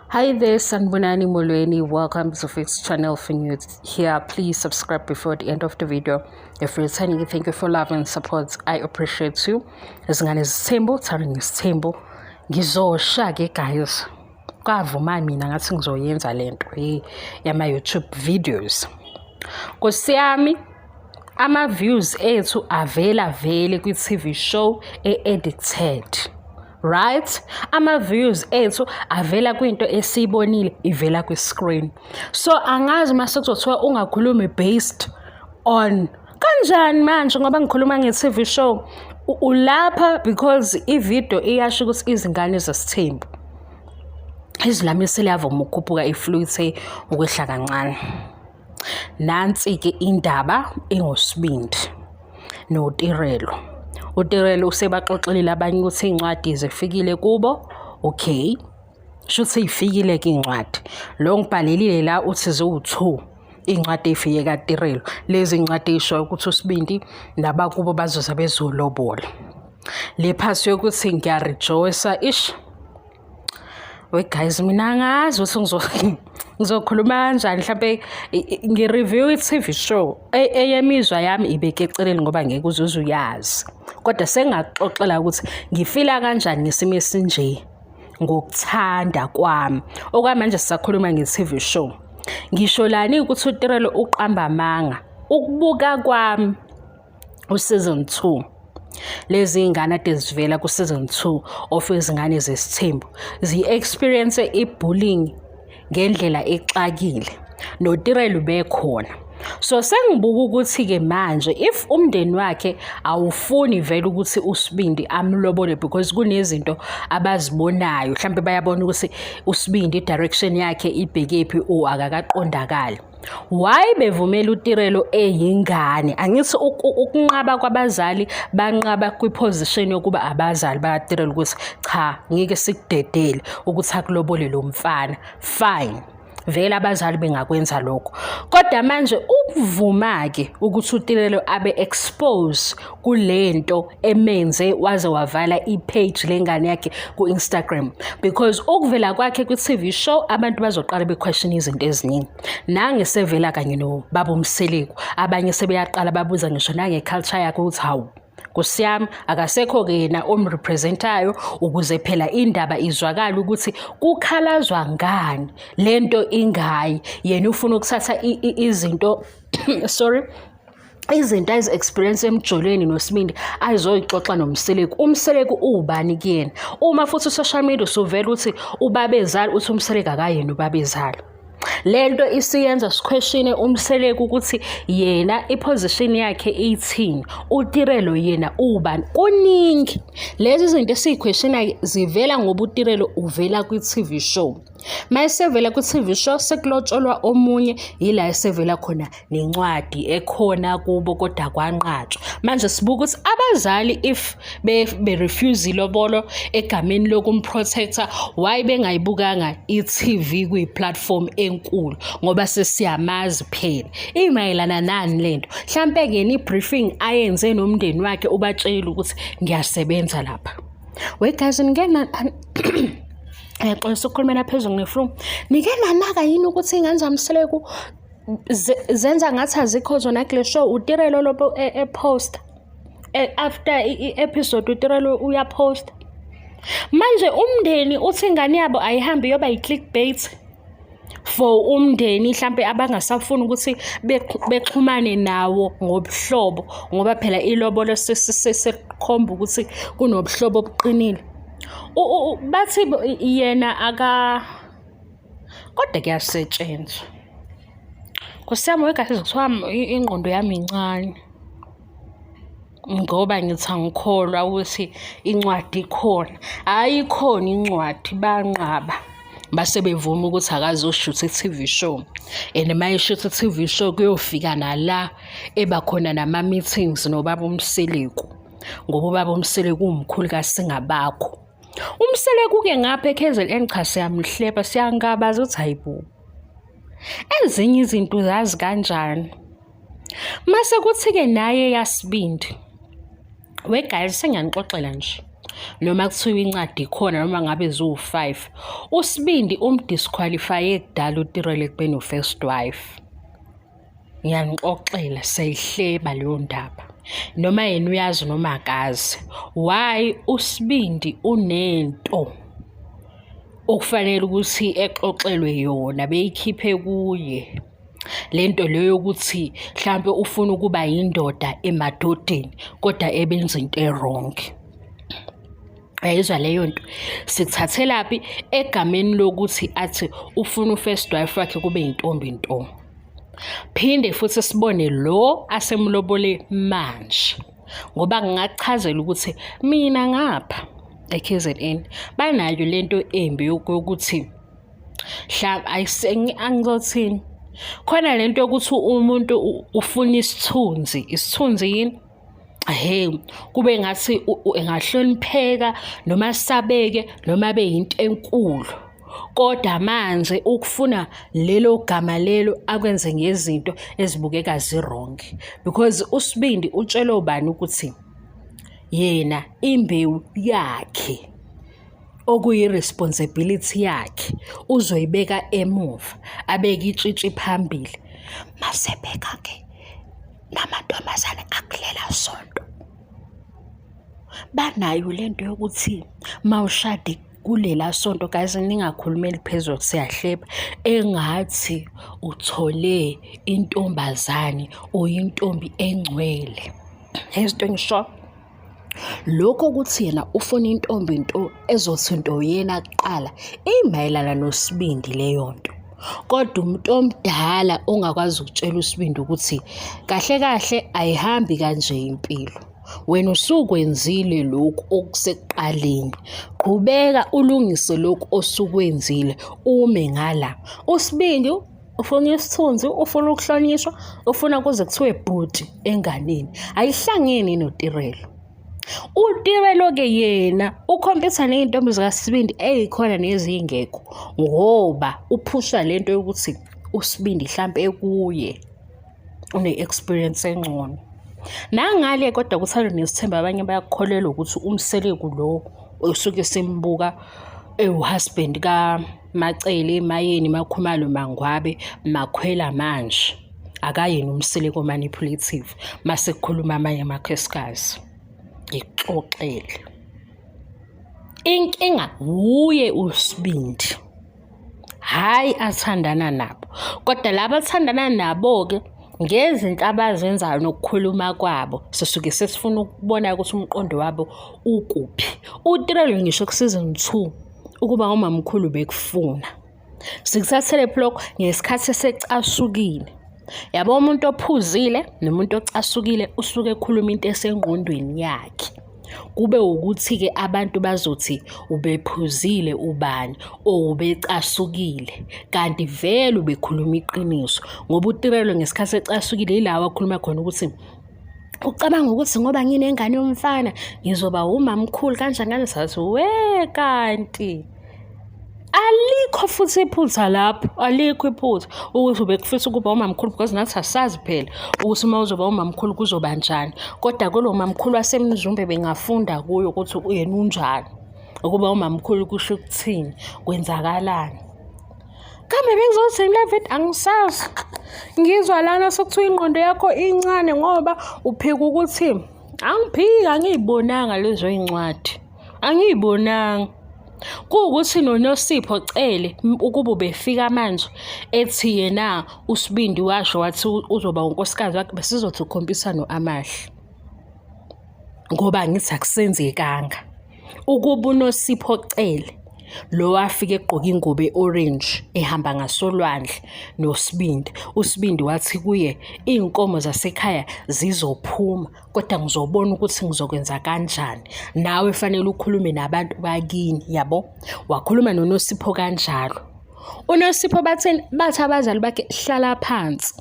Hi there, Sanbonani Molweni. Welcome to Fix Channel. For new here, please subscribe before the end of the video. If you're returning, thank you for love and support. I appreciate you. Izingane zithembu, thanda ngisithembu. Ngizosha ke guys. Kwavuma mina ngathi ngizoyenza lento yama YouTube videos. Nkosi yami, ama-views ethu avela vele kwi-TV show e-edited. Right, ama-views ethu avela kwinto esiyibonile ivela kwi-screen. So angazi mase kuzothiwa ungakhulumi based on kanjani manje, ngoba ngikhuluma nge-TV show ulapha because ividiyo iyasho ukuthi izingane zesithembu. Izwi lami seliyavuma ukukhuphuka, ifluthe ukwehla kancane. Nansi-ke indaba engoSibindi noTirelo. UTirelo usebaxoxelile abanye ukuthi iy'ncwadi zifikile kubo. Okay, shuthi y'fikile-ke iy'ncwadi. Lo ngibhalelile la uthi ziwu-2 iy'ncwadi ey'fike kaTirelo. Lezi iy'ncwadi ey'shoyo ukuthi uSibindi nabakubo bazoza bezolobola. Le phasi yokuthi ngiya-rejoice-a ish. We guys, mina angazi ukuthi ngizokhuluma kanjani, mhlampe ngi-review i-TV show eyemizwa yami ibeke eceleni ngoba ngeke uze uyazi, kodwa sengingakuxoxela ukuthi ngifila kanjani ngesimo esinje ngokuthanda kwami. Okwamanje sisakhuluma nge-TV show. Ngisho lani ukuthi uTirelo uqamba amanga. Ukubuka kwami u-season 2, lezi iy'ngane ade zivela ku-season 2 of izingane zesithembu zi-experience i-bullying ngendlela exakile, noTirelo bekhona. So sengibuka ukuthi-ke manje if umndeni wakhe awufuni vele ukuthi uSibindi amlobole because kunezinto abazibonayo, mhlampe bayabona ukuthi uSibindi i-direction yakhe ibhekephi or akakaqondakali, why bevumela uTirelo eyingane? Angithi ukunqaba kwabazali, banqaba kwi-position yokuba abazali bakaTirelo ukuthi cha, ngeke sikudedele ukuthi akulobole lo mfana. Fine, vele abazali bengakwenza lokho, kodwa manje ukuvuma-ke ukuthi uTirelo abe expose kulento emenze waze wavala i-page lengane yakhe ku-Instagram, because ukuvela kwakhe kwi-TV show abantu bazoqala be-question izinto eziningi. Nangesevela kanye nobaba uMseleku, abanye sebeyaqala babuza ngisho nange-culture yakhe ukuthi hawu Nkosi yami, akasekho-ke yena omrepresentayo ukuze phela indaba izwakale ukuthi kukhalazwa ngani, lento ingayi yena ufuna ukuthatha izinto, sorry, izinto ayizi-experience emjolweni noSibindi ayizoyixoxa noMseleku. UMseleku uwubani kuyena? Uma futhi u-social media usuvela ukuthi ubabezala, uthi uMseleku akayena ubabezala. Lento isiyenza si-questione uMseleku ukuthi yena i-position yakhe ithini, uTirelo yena ubani. Kuningi lezi zinto esiyi-questiona zivela ngoba uTirelo uvela kwi-TV show. Mayesevela kwi-TV show sekulotsholwa omunye, yila esevela khona nencwadi ekhona kubo kodwa kwanqatshwa. Manje sibuka ukuthi abazali if be-refuse ilobolo egameni lokumprotecta, why bengayibukanga i-TV kuyi-platform enkulu, ngoba sesiyamazi phela imayelana nani lento. Hlampe-ke yena i-briefing ayenze nomndeni wakhe ubatshela ukuthi ngiyasebenza lapha. We guys, nike ngiyaxolisa ukukhulumela phezulu nge-flu. Nike nanaka yini ukuthi iy'ngane zaMseleku zenza ngathi azikho zona kule show? UTirelo lobo e-posta after i-episode, uTirelo uyaposta. Manje umndeni uthi ingane yabo ayihambe iyoba i-clickbait for umndeni, hlampe abangasafuni ukuthi bexhumane nawo ngobuhlobo, ngoba phela ilobolo sekukhomba ukuthi kunobuhlobo obuqinile. Bathi yena aka, kodwa kuyasetshenzwa. Nkosi yami, wegazi, kuthiwa ingqondo yami incane ngoba ngithi angikholwa ukuthi incwadi ikhona. Hhayi, ikhona incwadi, banqaba base bevuma ukuthi akazoshutha i-TV show, and uma eshutha i-TV show kuyofika nala eba khona nama-meetings nobaba uMseleku, ngoba ubaba uMseleku uwumkhulu kaSingabakho. UMseleku-ke ngapha e-KZN, cha, siyamhleba, siyangabaza ukuthi hayi bo, ezinye izinto uzazi kanjani? Mase kuthi-ke naye yaSibindi. We guys, sengiyanixoxela nje. Noma kuthiwa incwadi ikhona noma ngabe ziwu-5, uSibindi umdisqualifye kudala uTirelo ekubeni u-first wife. Ngiyanixoxela siyayihleba leyo ndaba. Noma yena uyazi noma akazi. Why uSibindi unento okufanele ukuthi exoxelwe yona beyikhiphe kuye. Le nto leyo yokuthi mhlampe ufuna ukuba yindoda emadodeni kodwa ebenza into e-wrong. Uyayizwa leyo nto? Sikuthathelaphi egameni lokuthi athi ufuna u-first wife wakhe kube yintombi nto. Phinde futhi sibone lo asemlobole manje ngoba ngingachazela ukuthi mina ngapha e-KZN banayo lento embi yokuthi angizothini khona lento yokuthi umuntu ufuna isithunzi, isithunzi yini? Ehhe, kube ngathi engahlonipheka noma asabeke noma abe yinto enkulu. Kodwa manje ukufuna lelo gama lelo akwenze ngezinto ezibukeka zi-wrong because uSibindi utshelwe ubani ukuthi yena imbewu yakhe okuyi-responsibility yakhe uzoyibeka emuva abeke itshitshi phambili. Masebeka-ke namantombazane akulela sonto banayo lento yokuthi mawushade kulela sonto guys ningakhulumeli phezulu siyahleba engathi uthole intombazane uyintombi engcwele izinto engisho lokho ukuthi yena ufuna intombi nto ezothi nto yena kuqala imayelana noSibindi leyo nto. Kodwa umuntu omdala ongakwazi ukutshela uSibindi ukuthi kahle kahle ayihambi kanje impilo. Wena usukwenzile lokhu okusekuqaleni, qhubeka ulungise lokhu osukwenzile ume ngala. USibindi ufuna isithunzi, ufuna ukuhlonishwa, ufuna kuze kuthiwe bhuti enganeni. Ayihlangene noTirelo. UTirelo-ke yena ukhompyutha ney'ntombi zikaSibindi ey'khona nezingekho ngoba uphusha le nto yokuthi uSibindi hlampe kuye une-experience engcono. Nangale kodwa kuthando nesithembu abanye bayakukholelwa ukuthi uMseleku lo osuke simbuka ewu-husband kaMaCele, Mayeni, Makhumalo, Mangwabe, Makhwela manje akayena uMseleku o-manipulative mase kukhuluma amanye amakhosikazi. Ngikuxoxele. Inkinga wuye uSibindi. Hhayi athandana nabo. Kodwa laba athandana nabo-ke ngezinto abazenzayo nokukhuluma kwabo sisuke sesifuna ukubona ukuthi umqondo wabo ukuphi. UTirelo ngisho ku-season 2 ukuba umamkhulu bekufuna. Sikuthathele phi lokho? Ngesikhathi esecasukile. Yabo umuntu ophuzile nomuntu ocasukile usuke ekhuluma into esengqondweni yakhe. Kube ukuthi-ke abantu bazothi ubephuzile ubani or ubecasukile kanti vele ubekhuluma iqiniso ngoba uTirelo ngesikhathi ecasukile yila wakhuluma khona ukuthi ucabanga ukuthi ngoba nginengane yomfana ngizoba umamkhulu kanjani kanjani sathi we kanti alikho futhi iphutha lapho alikho iphutha ukuthi ubekufisa ukuba umamkhulu because nathi asazi phela ukuthi uma uzoba umamkhulu kuzoba njani kodwa kulo mamkhulu wasemzumbe bengafunda kuyo ukuthi yena unjani ukuba umamkhulu kusho ukuthini kwenzakalani kambe bengizothini le video angisazi ngizwa lana sekuthiwa ingqondo yakho incane ngoba uphika ukuthi angiphiki angiyibonanga lezo y'ncwadi angiyibonanga kuwukuthi noNosipho Cele ukuba ubefika manje ethi yena uSibindi washo wathi uzoba unkosikazi wakhe besizothi ukhombisa no-Amahle ngoba ngithi akusenzekanga ukuba uNosipho Cele lo wafika egqoke ingubo e-orange ehamba ngasolwandle noSibindi uSibindi wathi kuye iy'nkomo zasekhaya zizophuma kodwa ngizobona ukuthi ngizokwenza kanjani nawe fanele ukhulume nabantu bakini yabo wakhuluma noNosipho kanjalo uNosipho bathini bathi abazali bakhe hlala phansi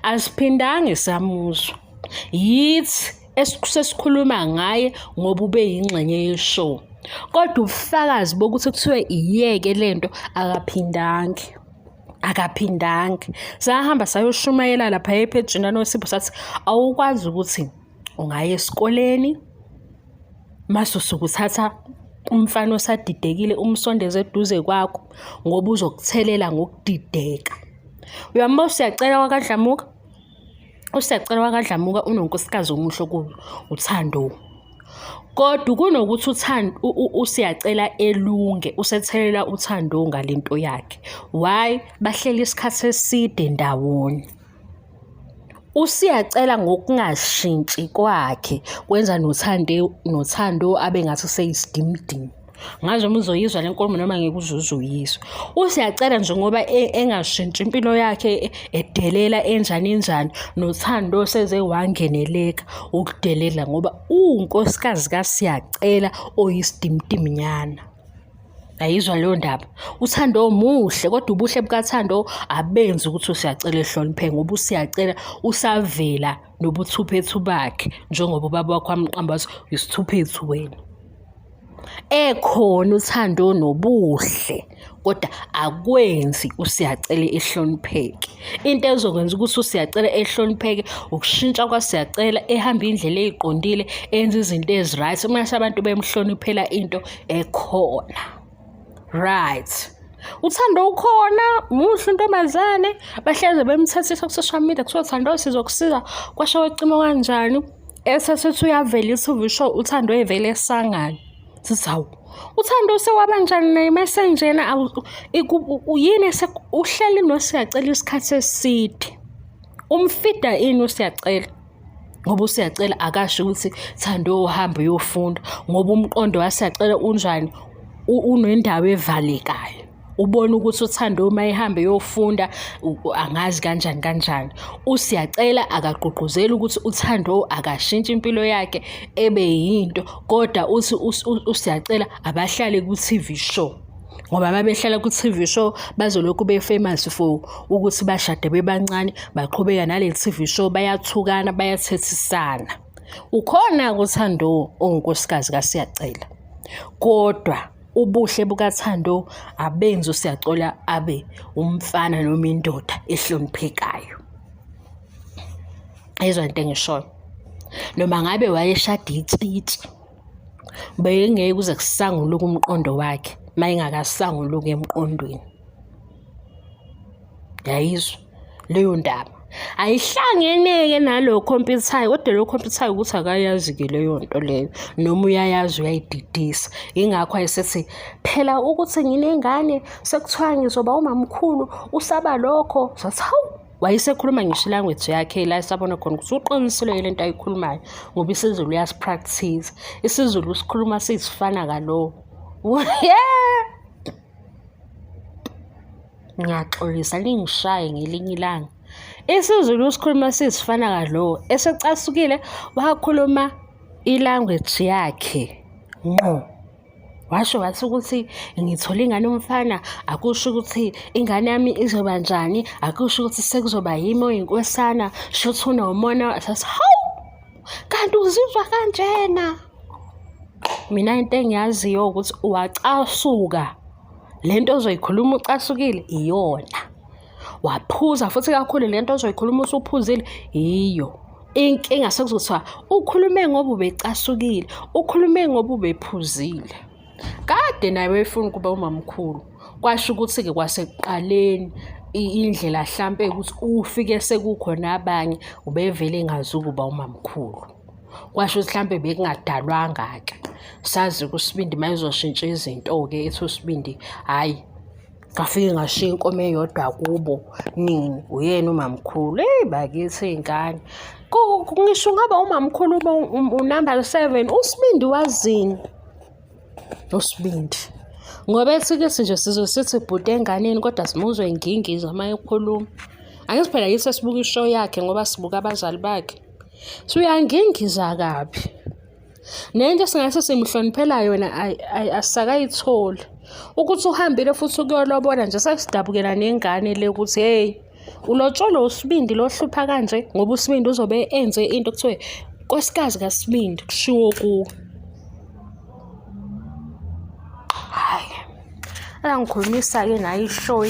asiphindange samuzwa yithi esesikhuluma ngaye ngoba ube yingxenye yeshow kodwa ubufakazi bokuthi kuthiwe iyeke lento akaphindange akaphindange sahamba sayoshumayela lapha ephejini kaNosipho sathi awukwazi ukuthi ungaya esikoleni Mase usuke uthatha umfana osadidekile umsondeze eduze kwakho ngoba uzokuthelela ngokudideka. Uyambona uSiyacela wakaDlamuka? USiyacela wakaDlamuka unonkosikazi omuhle okubi, uThando. Kodwa kunokuthi uThando uSiyacela elunge, usethelela uThando ngale nto yakhe. Why? Bahleli isikhathi eside ndawonye. USiyacela ngokungashintshi kwakhe kwenza noThando noThando abe ngathi useyisidimdimu. Ngazi noma uzoyizwa le nkulumo noma ngeke uze uzoyizwa. USiyacela nje ngoba engashintshi impilo yakhe edelela enjani enjani noThando seze wangeneleka ukudelela ngoba uwunkosikazi kaSiyacela oyisidimdiminyana. Ayizwa leyo ndaba. UThando muhle kodwa ubuhle bukaThando abenzi ukuthi uSiyacela ehlonipheke ngoba uSiyacela usavela nobuthuphethu bakhe njengoba ubaba wakho wamqamba wathi uyisithuphethu wena. Ekhona uThando nobuhle kodwa akwenzi uSiyacela ehlonipheke. Into ezokwenza ukuthi uSiyacela ehlonipheke ukushintsha kwaSiyacela ehamba indlela eyiqondile enza izinto ezi-right mase abantu bemhloniphela into ekhona. Right. Uthando ukhona muhle intombazane bahleze bemthethisa ku-social media kuthiwa Thando sizokusiza kwasho wecima kanjani esesethi uyavela i-TV show uThando evele esangana. Sithi hawu uThando usewaba njani naye mesenjena yini uhleli noSiyacela isikhathi eside. Umfida ini uSiyacela? Ngoba uSiyacela akasho ukuthi Thando uhambe uyofunda ngoba umqondo waSiyacela unjani unendawo evalekayo. Ubona ukuthi uThando uma ehamba eyofunda angazi kanjani kanjani. USiyacela akagqugquzeli ukuthi uThando akashintshe impilo yakhe ebe yinto kodwa uthi uSiyacela abahlale ku-T_V show. Ngoba uma behlala ku-T_V show bazolokhu be-famous for ukuthi bashade bebancane baqhubeka nale T_V show bayathukana bayathethisana. Ukhona-ke uThando owunkosikazi kaSiyacela kodwa ubuhle bukaThando abenzi uSiyacola abe umfana noma indoda ehloniphekayo. Yezwa into engishoyo. Noma ngabe wayeshada itshitshi, bengeke kuze kusanguluke umqondo wakhe uma engakasanguluki emqondweni. Yayizwa leyo ndaba. Ayihlangene-ke nalo khompyuthayo kodwa lo khompyuthayo ukuthi akayazi-ke leyo nto leyo noma uyayazi uyayididisa. Yingakho ayesethi phela ukuthi nginengane sekuthiwa ngizoba umamkhulu usaba lokho. Sathi hawu wayesekhuluma ngisho ilanguage yakhe la esabona khona ukuthi uqinisile le nto ayikhulumayo ngoba isiZulu uyasi-practice. IsiZulu usikhuluma sisifana kalo. Yeah! Ngiyaxolisa lingishaye ngelinye ilanga. IsiZulu usikhuluma sisifana kalo. Esecasukile wakhuluma i-language yakhe ngqo. Washo wathi ukuthi ngithole ingane yomfana akusho ukuthi ingane yami izoba njani, akusho ukuthi sekuzoba yimi oyinkosana, shuthi unomona. Sathi hawu, kanti uzizwa kanjena. Mina into engiyaziyo ukuthi wacasuka le nto ozoyikhuluma ucasukile iyona. Waphuza futhi kakhulu le nto ozoyikhuluma usuphuzile yiyo. Inkinga sekuzothiwa ukhulume ngoba ubecasukile, ukhulume ngoba ubephuzile. Kade naye wayefuna ukuba umamkhulu. Kwasho ukuthi-ke kwasekuqaleni indlela hlampe ukuthi ufike sekukhona abanye ubevele engazukuba umamkhulu. Kwasho ukuthi hlampe bekungadalwanga-ke. Sazi-ke uSibindi uma ezoshintsha izinto-ke ethi uSibindi hhayi ngafike ngashiya inkomo eyodwa kubo nini uyena umamkhulu. Eyi bakithi iy'ngane. Ngisho ungaba umamkhulu ube unamba 7 uSibindi wazini? USibindi. Ngoba ethi-ke nje sizwe sithi bhuti enganeni kodwa simuzwe engingiza uma ekhuluma. Angithi phela yithi esibuka ishow yakhe ngoba sibuka abazali bakhe. Suyangingiza kabi. Nento esingase simhloniphela yona asisakayitholi. Ukuthi uhambile futhi ukuyolobola nje sesidabukela nengane le ukuthi hey ulotsholwa uSibindi lohlupha kanje ngoba uSibindi uzobe enze into kuthiwe nkosikazi kaSibindi kushiwo kuwe. Hhayi, angikhulumisa-ke nayo ishow.